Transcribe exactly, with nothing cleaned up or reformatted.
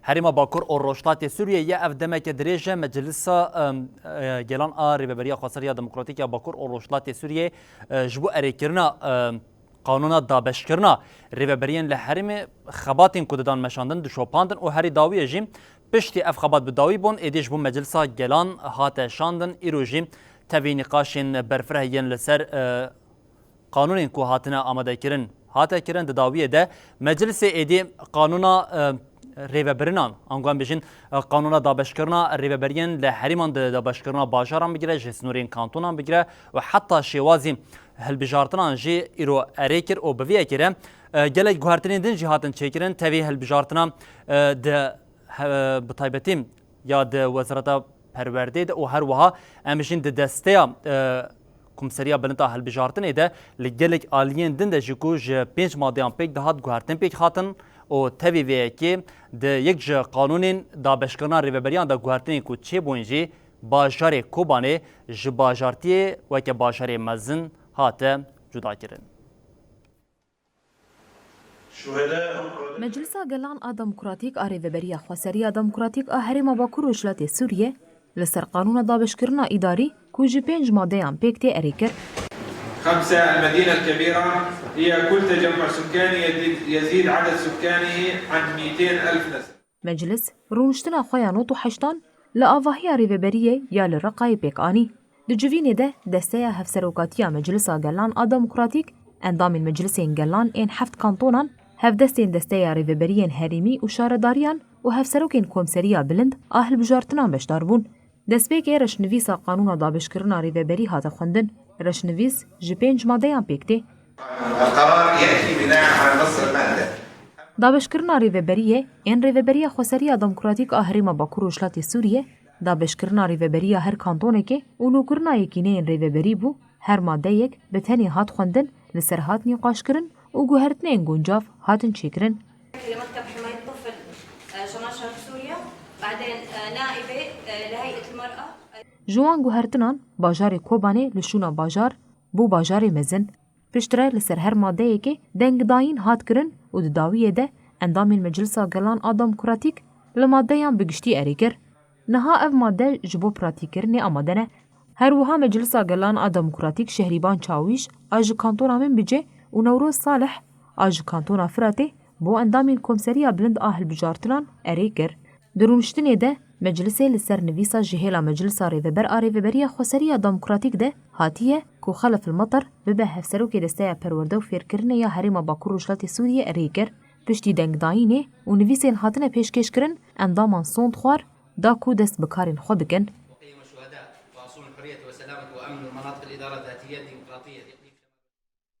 Herêma Bakur û Rojhilatê Sûriyê ye ev demeke dirêj e Meclisa, em, e, Gelan a Rêveberiya Xweseriya Demokratîk ya Bakur û Rojhilatê Sûriyê, e, ji bo erêkirina, e, qanûna dabeşkirina rêveberiyên li herêmê xebatên ku didan meşandin dişopandin û herî dawiyê jî piştî ev xebat bi dawî bûn, êdî ji bo Meclisa Gelan hate şandin, îro jî tevî nîqaşên berfireh yên li ser, e, qanûnên ku hatine amadekirin hate kirin. Di dawiyê de Meclisê êdî qanûna, e, rêvebirinan, ango em bêjin, e, qanûna dabeşkirina rêveberiyên li herêman di dabeşkirina bajaran bigire, ji sînorên kantonan bigire û heta şêwazî hilbijartinan jî îro erê kir û bi vê yekê re, e, gelek guhertinên din jî hatin çêkirin. Tevî hilbijartina, e, di he-, bi taybetî ya di Wezareta Perwerdê de û her wiha em jîn di desteya, e, Komseriya Bilind a Hilbijartinê de li gelek aliyên din de jî ku ji pênc madeyan pêk dihat guhertin pêk hatin û tevî vê yekê di yek ji qanûnên dabeşkirina rêveberiyan de guhertinên ku çêbûn jî bajarê Kobanê ji bajartiyê weke bajarê mezin hate cudakirin. Meclisa Gelan a Demokratîk a Rêveberiya Xweseriya Demokratîk a Herêma Bakur Rojhilatê Sûriyê li ser qanûna dabeşkirina îdarî ku ji pênc madeyan pêk tê erê kir. خمسة، المدينة الكبيرة هي كل تجمع سكاني يزيد عدد سكانه عن ميتين ألف نسمة. Meclis rûniştina xwe ya nod û heştan li avahiya rêveberiyê ya li Reqayê pêk anî. Di civînê de Desteya Hevserokatiya Meclisa Gelan a Demokratîk, endamên Meclisên Gelan ên heft kantonan, hevdestên Desteya Rêveberiyên Herêmî û Şaredariyan û hevserokên Komseriya Bilind a Hilbijartinan beşdar bûn. Destpêkê reşnivîsa Qanûna Dabeşkirina Rêveberî hate xwendin. Reşnivîs ji pênc madeyan pêk tê. القرار يأتي بناء على نص المادة. Dabeşkirina rêveberiyê ên Rêveberiya Xweseriya Demokratîk a Herêma Bakur Rojhilatê Sûriyê, dabeşkirina rêveberiya her kantonekê û nûkirina yekîneyên rêveberî bû, her madeyek bi tenê hat xwendin, li ser hat nîqaşkirin û guhertinên guncav hatin çêkirin. لمكتب حماية الطفل، آه، شمال شرق سوريا، بعدين، آه، نائبة، آه، لهيئة المرأة. Ji wan guhertinan bajarê Kobanê li şûna bajar bû bajarê mezin. Piştre li ser her madeyekê dengdayîn hat kirin û di dawiyê de endamên Meclisa Gelan a Demokratîk li madeyan bi giştî erê kir. Niha ev made ji bo pratîkkirinê amade ne. Her wiha Meclisa Gelan a Demokratîk Şehrîban Çawîş a ji kantona Minbicê û Newroz Salih a ji kantona Firatê bo endamên Komseriya Bilind a Hilbijartinan erê kir. Di rûniştinê de Meclisê li ser nivîsa ji hêla Meclisa Rêveber a Rêveberiya Xweseriya Demokratîk de hatiye ku Xelef El Meter bibe Hevserokê Desteya Perwerde û Fêrkirinê ya Herêma Bakur Rojhilatê Sûriyê erê kir. Piştî dengdayînê û nivîsên hatine pêşkêşkirin, endaman sond xwar da ku dest bi karên xwe bikin. وقيم الشهداء وأصون الحرية والسلامة وأمن المناطق الإدارة الذاتية الديمقراطية الاقليمية.